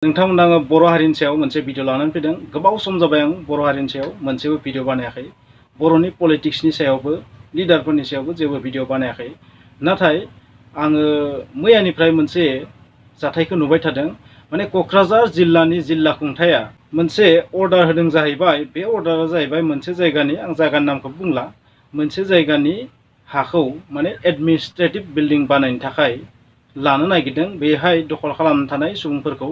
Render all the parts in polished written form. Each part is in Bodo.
नोंथांमोना आङो बर' हारिनि सायाव मोनसे भिडिअ लानानै फैदों। गोबाव सम जाबाय आं बर' हारिनि सायाव मोनसेबो भिडिअ बानायाखै। बर'नि पलिटिक्सनि सायावबो लिडारफोरनि सायावबो जेबो भिडिअ बानायाखै। नाथाय आङो मैयानिफ्राय मोनसे जाथायखौ नुबाय थादों। माने क'क्राझार जिल्लानि जिल्ला खुंथाया मोनसे अर्डार होदों जाहैबाय। बे अर्डारा जाहैबाय मोनसे जायगानि, आं जायगानि नामखौ बुंला, मोनसे जायगानि हाखौ माने एडमिनिस्ट्रेटिभ बिल्डिं बानायनो थाखाय लानो नागिरदों। बेहाय दखल खालामना थानाय सुबुंफोरखौ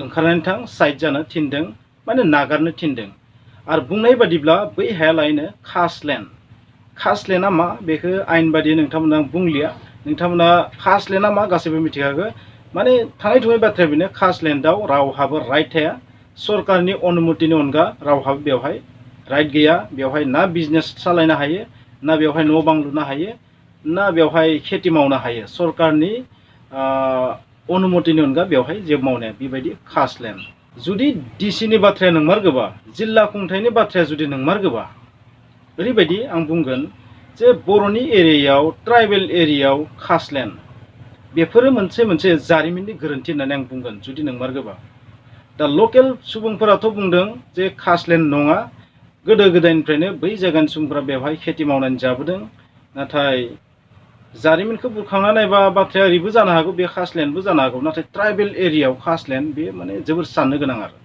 ओंखारनानै थां साइड जानो थिनदों, माने नागारनो थिनदों। आरो बुंनाय बादिब्ला बै हाया लायनो खासलेन्ड। खासलेन्डआ मा बेखौ आयेन बादि नोंथांमोना बुंलिया। नोंथांमोना खासलेन्डआ मा गासैबो मिथिखागौ। माने थाङै थुङै बाथ्राया बेनो, खासलेन्डआव रावहाबो राइट थाया। सरकारनि अनुमतिनि अनगा रावहाबो बेवहाय राइट गैया। बेवहाय ना बिजनेस सालायनो हायो, ना बेवहाय न' बां लुनो हायो, ना बेवहाय खेथि मावनो हायो। सरकारनि अनुमतिनि अनगा बेवहाय जेबो मावनाया बेबायदि खासलेन्ड। जुदि डिसिनि बाथ्राया नंमारगौबा, जिल्ला खुंथायनि बाथ्राया जुदि नंमारगौबा, ओरैबायदि आं बुंगोन जे बर'नि एरियायाव, ट्राइबेल एरियायाव खासलेन्ड, बेफोरो मोनसे जारिमिननि गोरोन्थि होननानै आं बुंगोन जुदि नंमारगौबा। दा लकेल सुबुंफोराथ' बुंदों जे खासलेन्ड नङा, गोदो गोदायनिफ्रायनो बै जायगानि सुबुंफोरा बेवहाय खेथि मावनानै जाबोदों। नाथाय जारिमिनखौ बुरखांना नायबा बाथ्राया ओरैबो जानो हागौ, बे खासलेन्डबो जानो हागौ। नाथाय ट्राइबेल एरियायाव खासलेन्ड, बे माने जोबोर साननो गोनां आरो।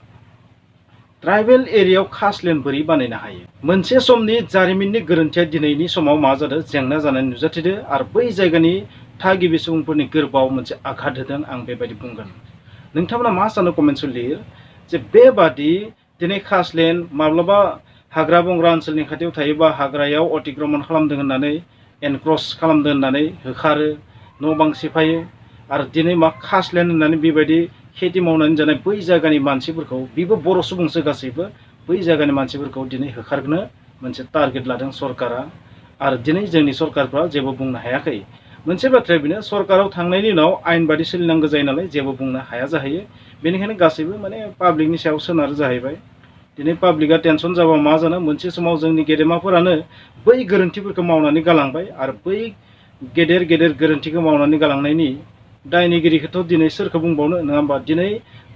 ट्राइबेल एरियायाव खासलेन्ड बोरै बानायनो हायो? मोनसे समनि जारिमिननि गोरोन्थिया दिनैनि समाव मा जादों, जेंना जानानै नुजाथिदों आरो बै जायगानि थागिबि सुबुंफोरनि गोरबोआव मोनसे आघात होदों, आं बेबायदि बुंगोन। नोंथांमोना मा सानो कमेन्टआव लिर जे बेबादि दिनै खासलेन्ड, माब्लाबा हाग्रा बंग्रा ओनसोलनि खाथियाव थायोबा हाग्रायाव अतिक्रमण खालामदों होननानै, एनक्रस खालामदों होननानै होखारो, न' बां सिफायो। आरो दिनै मा खासलेन्ड होननानै बेबायदि खेथि मावनानै जानाय बै जायगानि मानसिफोरखौ, बेबो बर' सुबुंसो गासैबो, बै जायगानि मानसिफोरखौ दिनै होखारनो मोनसे टारगेट लादों सरकारा। आरो दिनै जोंनि सरकारफ्रा जेबो बुंनो हायाखै। मोनसे बाथ्राया बेनो, सरकाराव थांनायनि उनाव आयेन बादि सोलिनांगौ जायो नालाय, जेबो बुंनो हाया जाहैयो। बेनिखायनो गासैबो माने पाब्लिकनि सायाव सोनारो जाहैबाय। दिनै पाब्लिकआ टेनसन जाबा मा जानो, मोनसे समाव जोंनि गेदेमाफोरानो बै गोरोन्थिफोरखौ मावनानै गालांबाय। आरो बै गेदेर गेदेर गोरोन्थिखौ मावनानै गालांनायनि दायनिगिरिखौथ' दिनै सोरखौ बुंबावनो, नङा होमबा? दिनै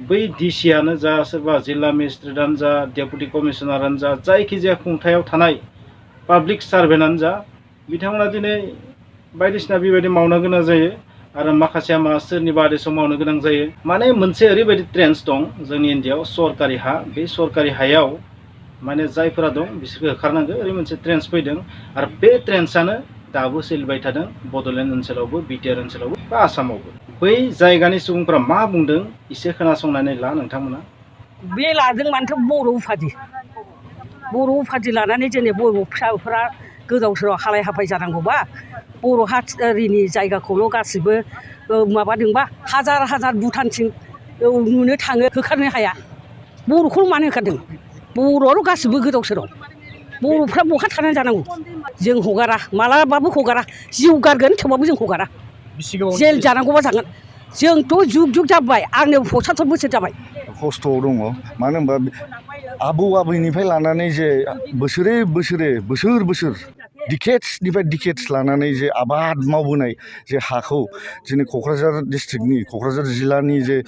बै डिसियानो जा, सोरबा जिल्ला मेजिस्ट्रेटआनो जा, डेपुटि कमिशनारानो जा, जायखिजाया खुंथायाव थानाय पाब्लिक सार्भेन्टआनो जा, बिथांमोना दिनै बायदिसिना बेबायदि मावनो गोनां जायो। आरो माखासेया मा सोरनिबा आदेशाव मावनो गोनां जायो। माने मोनसे ओरैबायदि ट्रेन्स दं जोंनि इन्डियायाव, सरकारि हा, बे सरकारि हायाव माने जायफोरा दं बिसोरखौ होखारनांगौ, ओरै मोनसे ट्रेन्स फैदों। आरो बे ट्रेन्सआनो दाबो सोलिबाय थादों बड'लेण्ड ओनसोलावबो, बिटिआर ओनसोलावबो, बा आसामावबो। बै जायगानि सुबुंफोरा मा बुंदों एसे खोनासंनानै ला नोंथांमोना। बे लादों मानोथ' बर' उफाधि लानानै जोंनि बर' फिसाफ्रा गोदाव सोराव हालाय हाफाय जानांगौबा, बर' हारिनि जायगाखौल' गासिबो माबादोंबा, हाजार हाजार भुटानथिं नुनो थाङो, होखारनो हाया। बर'खौल' मानो होखारदों? बर'आल' गासिबो गोदाव सोराव। बर'फ्रा बहा थानानै जानांगौ? जों हगारा, मालाबाबो हगारा। जिउ गारगोन थेवबाबो जों हगारा। जेल जानांगौबा जागोन। जोंथ' जुग जुग जाबाय, आंनो 75 बोसोर जाबाय। खस्थ'आव दङ, मानो होनबा आबौ आबैनिफ्राय लानानै जे बोसोर डिकेट्स लानानै जे आबाद मावबोनाय जे हाखौ जोंनि क'क्राझार डिस्ट्रिक्टनि, क'क्राझार जिल्लानि जे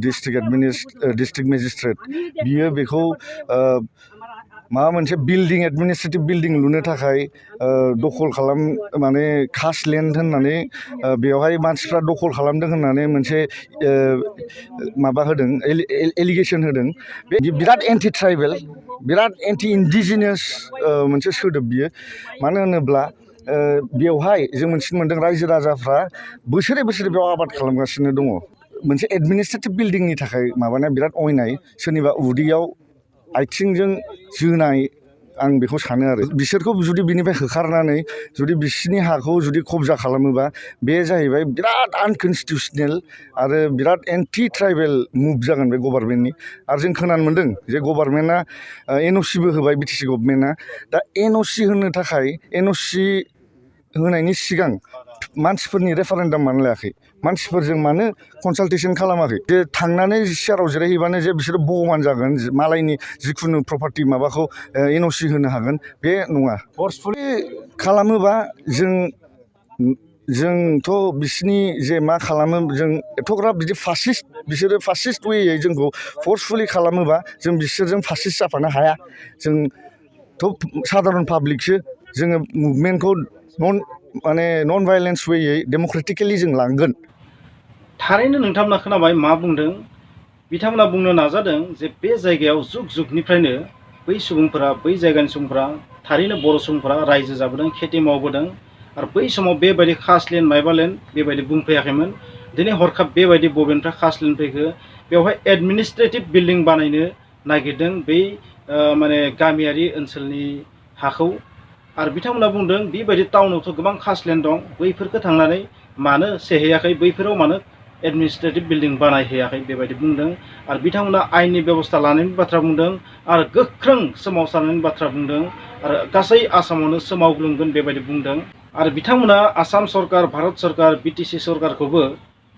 डिस्ट्रिक्ट मेजिस्ट्रेट, बियो बेखौ माबा मोनसे बिल्डिं, एडमिनिस्ट्रेटिभ बिल्डिं लुनो थाखाय दखल माने खासलेन्ड होननानै बेवहाय मानसिफ्रा दखल खालामदों होननानै मोनसे माबा होदों, एलिगेसन होदों। बे बिराद एन्टि ट्राइबेल, बिराद एन्टि इन्डिजिनियास मोनसे सोदोब बियो। मानो होनोब्ला बेवहाय जों मिथिनो मोन्दों रायजो राजाफ्रा बोसोरे बेयाव आबाद खालामगासिनो दङ। मोनसे एडमिनिस्ट्रेटिभ बिल्डिंनि थाखाय माबानाया बिराद अयनाय, सोरनिबा उदैयाव आथिंजों जोनाय, आं बेखौ सानो आरो। बिसोरखौ जुदि बिनिफ्राय होखारनानै जुदि बिसोरनि हाखौ जुदि कब्जा खालामोबा, बे जाहैबाय बिराद आनकनस्टिटिउसनेल आरो बिराद एन्टि ट्राइबेल मुभ जागोन बे गभार्नमेन्टनि। आरो जों खोनानो मोन्दों जे गभार्नमेन्टआ एनअसिबो होबाय, बिटिसि गभर्नमेन्टआ। दा एनअसि होनो थाखाय, एनअसि होनायनि सिगां मानसिफोरनि रेफारेन्डाम मानो लायाखै? मानसिफोरजों मानो कनसालटेसन खालामाखै? जे थांनानै सियाराव जिरायहैबानो जे बिसोरो भगबान जागोन, मालायनि जिखुनु प्रपार्टि माबाखौ एनअसि होनो हागोन, बे नङा। फर्सफुलि खालामोबा जों जोंथ' बिसिनि जे मा खालामो जों एथ'ग्राब बिदि बिसोरो फासिस्ट वेयै जोंखौ फर्सफुलि खालामोबा जों बिसोरजों फासिस्ट जाफानो हाया जोंथ' साधारन पाब्लिकसो जोङो मुभमेन्टखौ नन भायलेन्स वेयै डेम'क्रेटिकेलि जों लांगोन। थारैनो नोंथांमोना खोनाबाय मा बुंदों बिथांमोना बुंनो नाजादों जे बे जायगायाव जुग जुगनिफ्रायनो बै सुबुंफोरा बै जायगानि सुबुंफोरा थारैनो बर' सुबुंफोरा रायजो जाबोदों खेथि मावबोदों आरो बै समाव बेबायदि खासलेण्ड मायबालेण्ड बेबायदि बुंफैयाखैमोन दिनै हरखाब बेबायदि बबेनिफ्राय खासलेण्ड फैखो बेवहाय एडमिनिस्ट्रेटिभ बिल्डिं बानायनो नागिरदों बै माने गामियारि ओनसोलनि हाखौ आरो बिथांमोना बुंदों बेबायदि टाउनावथ' गोबां खासलेण्ड दं बैफोरखौ थांनानै मानो सेहैयाखै बैफोराव मानो एडमिनिस्ट्रेटिभ बिल्डिं बानायहैयाखै बेबायदि बुंदों आरो बिथांमोना आयेननि बेबस्था लानायनि बाथ्रा बुंदों आरो गोख्रों सोमावसारनायनि बाथ्रा बुंदों आरो गासै आसामावनो सोमावग्लुंगोन बेबायदि बुंदों आरो बिथांमोना आसाम सरकार भारत सरकार बिटिसि सरकारखौबो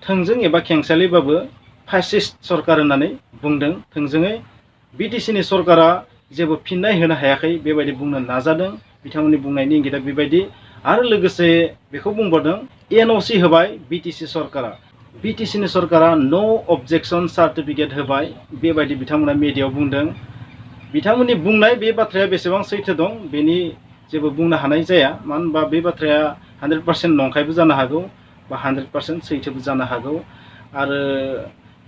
थोंजों एबा खेंसालिबाबो फासिस्ट सरकार होननानै बुंदों थोंजोङै बिटिसिनि सरकारा जेबो फिननाय होनो हायाखै बेबायदि बुंनो नाजादों बिथांमोननि बुंनायनि इंगिता बेबायदि आरो लोगोसे बेखौ बुंबावदों एनअसि होबाय बिटिसि सरकारा बिटिसिनि सरकारा नो अबजेक्सन सार्टिफिकेट होबाय बेबायदि बिथांमोना मिडियायाव बुंदों बिथांमोननि बुंनाय बे बाथ्राया बेसेबां सैथो दं बेनि जेबो बुंनो हानाय जाया मानो होनबा बे बाथ्राया 100% नंखायबो जानो हागौ बा 100% सैथोबो जानो हागौ आरो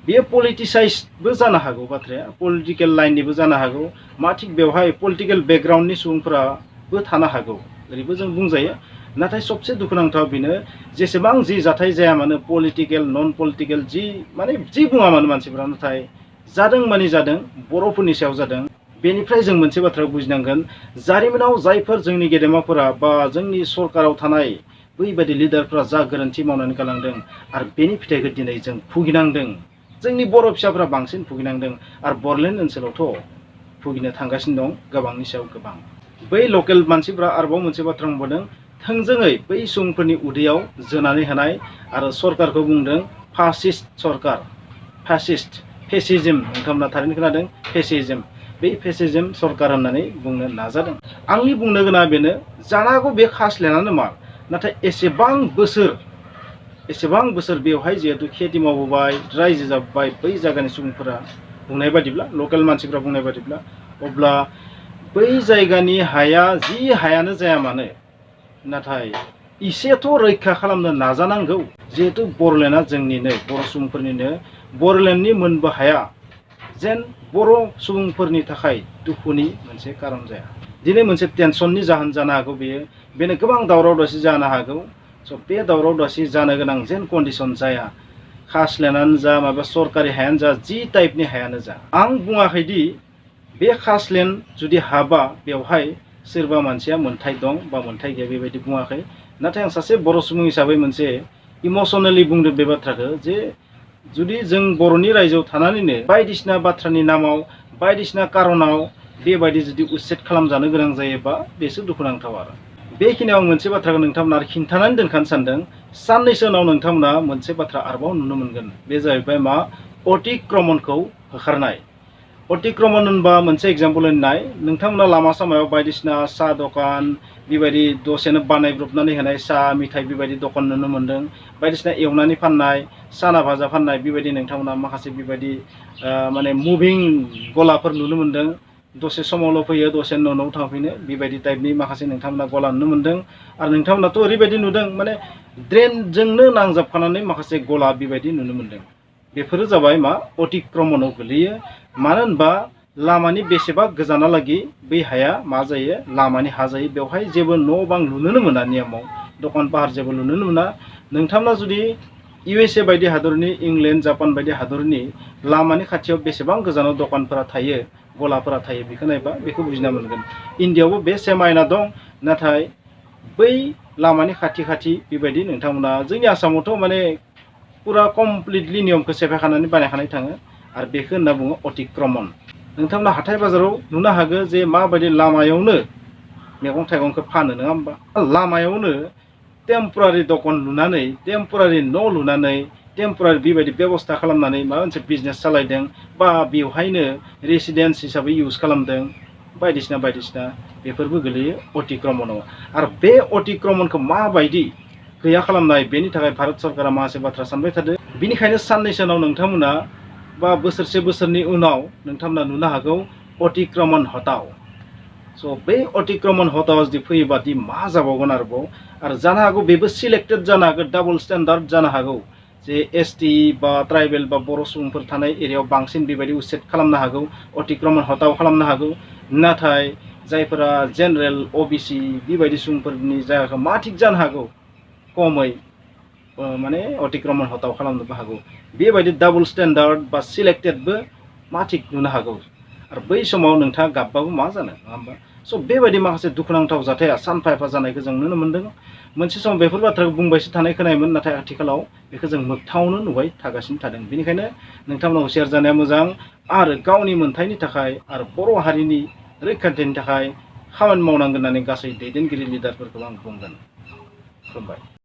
बेयो पलिटिसाइजबो जानो हागौ बाथ्राया पलिटिकेल लाइननिबो जानो हागौ मा थिग बेवहाय पलिटिकेल बेकग्राउन्डनि सुबुंफोराबो थानो हागौ ओरैबो जों बुंजायो नाथाय सबसे दुखुनांथाव बेनो जेसेबां जि जाथाय जाया मानो पलिटिकेल नन पलिटिकेल जि बुङा मानो मानसिफोरा नाथाय जादों माने जादों बर'फोरनि सायाव जादों बेनिफ्राय जों मोनसे बाथ्रा बुजिनांगोन जारिमिनाव जायफोर जोंनि गेदेमाफोरा बा जोंनि सरकाराव थानाय बैबायदि लिडारफोरा जा गोरोन्थि मावनानै गालांदों आरो बेनि फिथाइखौ दिनै जों भुगिनांदों जोंनि बर' फिसाफोरा बांसिन भुगिनांदों आरो बरलेण्ड ओनसोलावथ' भुगिनो थांगासिनो दं गोबांनि सायाव गोबां बै लकेल मानसिफोरा आरोबाव मोनसे बाथ्रा बुंबावदों थोंजोङै बै सुबुंफोरनि उदैयाव जोनानै होनाय आरो सरकारखौ बुंदों फासिस्ट सरकार फासिस्ट फेसिजम नोंथांमोना थारैनो खोनादों फेसिजम बै फेसिजम सरकार होननानै बुंनो नाजादों आंनि बुंनो गोनाङा बेनो जानो हागौ बे खासलेण्डआनो मा नाथाय एसेबां बोसोर बेवहाय जिहेतु खेथि मावबोबाय रायजो जाबोबाय बै जायगानि सुबुंफोरा बुंनाय बादिब्ला लकेल मानसिफ्रा बुंनाय बादिब्ला अब्ला बै जायगानि हाया जि हायानो जाया मानो नाथाय इसेथ' रैखा खालामनो नाजानांगौ जिहेतु बरलेण्डआ जोंनिनो बर' सुबुंफोरनिनो बरलेण्डनि मोनबो हाया जेन बर' सुबुंफोरनि थाखाय दुखुनि मोनसे कारन जाया दिनै मोनसे टेनसननि जाहोन जानो हागौ बेनो गोबां दावराव दावसि जानो हागौ स' बे दावराव दावसि जानो गोनां जेन कन्डिसन जाया खासलेण्डआनो जा माबा सरकारि हायानो जा जि टाइपनि हायानो जा आं बुङाखैदि बे खासलेण्ड जुदि हाबा बेवहाय सोरबा मानसिया मोन्थाय दं बा मोन्थाय गैया बेबायदि बुङाखै नाथाय आं सासे बर' सुबुं हिसाबै मोनसे इमसनेलि बुंदों बे बाथ्राखौ जे जुदि जों बर'नि रायजोआव थानानैनो बायदिसिना बाथ्रानि नामाव बायदिसिना कारनाव बेबायदि जुदि उच्चेद खालामजानो गोनां जायोबा बेसो दुखुनांथाव आरो बेखिनियाव आं मोनसे बाथ्राखौ नोंथांमोना खिन्थानानै दोनखानो सानदों साननैसो उनाव नोंथांमोना मोनसे बाथ्रा आरोबाव नुनो मोनगोन बे जाहैबाय मा अतिक्रमणखौ होखारनाय अतिक्रमण होनबा मोनसे एग्जाम्पल होननाय नोंथांमोना लामा सामायाव बायदिसिना साहा दखान बेबायदि दसेनो बानायब्रबनानै होनाय साहा मिथाइ बेबायदि दखान नुनो मोन्दों बायदिसिना एवनानै फाननाय साना भाजा फाननाय बेबायदि नोंथांमोना माखासे बेबायदि माने मुभिं गलाफोर नुनो मोन्दों दसे समावल' फैयो दसे न'आव थांफिनो बेबायदि टाइपनि माखासे नोंथांमोना गला नुनो मोन्दों आरो नोंथांमोनाथ' ओरैबायदि नुदों माने ड्रेनजोंनो नांजाबफानानै माखासे गला बेबायदि नुनो मोन्दों बेफोरो जाबाय मा अतिक्रमणआव गोलैयो मानो होनबा लामानि बेसेबा गोजानालागि बै हाया मा जायो लामानि हा जायो बेवहाय जेबो न' बां लुनोनो मोना नियमाव दखान पाहार जेबो लुनोनो मोना नोंथांमोना जुदि USA बायदि हादरनि इंलेण्ड जापान बायदि हादरनि लामानि खाथियाव बेसेबां गोजानाव दखानफोरा थायो गलाफोरा थायो बेखौ नायबा बेखौ बुजिना मोनगोन इण्डियायावबो बे सेम आयेना दं नाथाय बै लामानि खाथि बेबायदि नोंथांमोना जोंनि आसामावथ' माने पुरा कमप्लिटलि नियमखौ सेफायखानानै बानायखानाय थाङो आरो बेखौ होनना बुङो अतिक्रमण नोंथांमोना हाथाय बाजाराव नुनो हागौ जे माबायदि लामायावनो मैगं थाइगंखौ फानो नङा होमबा लामायावनो टेम्परारि दखान लुनानै टेम्परारि न' लुनानै टेम्परारि बेबायदि बेबस्था खालामनानै माबा मोनसे बिजनेस सालायदों बा बेवहायनो रेसिडेन्स हिसाबै इउज खालामदों बायदिसिना बेफोरबो गोलैयो अतिक्रमणआव आरो बे अतिक्रमणखौ माबायदि गैया खालामनाय बेनि थाखाय भारत सरकारा माखासे बाथ्रा सानबाय थादों बिनिखायनो साननैसो उनाव नोंथांमोना बा बोसोरसे बोसोरनि उनाव नोंथांमोना नुनो हागौ अतिक्रमण हटाव स' बे अतिक्रमण हटाव जुदि फैयोबादि मा जाबावगोन आरो जानो हागौ बेबो सिलेक्टेड जानो हागौ डाबल स्टेन्डार्ड जानो हागौ जे एसटि बा ट्राइबेल बा बर' सुबुंफोर थानाय एरियायाव बांसिन बेबायदि उसेट खालामनो हागौ अतिक्रमण हटाव खालामनो हागौ नाथाय जायफोरा जेनेरेल अबिसि बेबायदि सुबुंफोरनि जायगाखौ मा थिग जानो हागौ खमै माने अतिक्रमण हटाव खालामनोबो हागौ बेबायदि डाबल स्टेन्डार्ड बा सिलेक्टेडबो मा थिग नुनो हागौ आरो बै समाव नोंथाङा गाबबाबो मा जानो नङा होमबा स' बेबायदि माखासे दुखुनांथाव जाथाया सानफा एफा जानायखौ जों नुनो मोन्दों मोनसे समाव बेफोर बाथ्राखौ बुंबायसो थानाय खोनायोमोन नाथाय आथिखालाव बेखौ जों मोगथाङावनो नुबाय थागासिनो थादों बेनिखायनो नोंथांमोनाव शेयार जानाया मोजां आरो गावनि मोन्थायनि थाखाय आरो बर' हारिनि रैखाथिनि थाखाय खामानि मावनांगोन होननानै गासै दैदेनगिरि लिडारफोरखौ आं बुंगोन खुलुमबाय।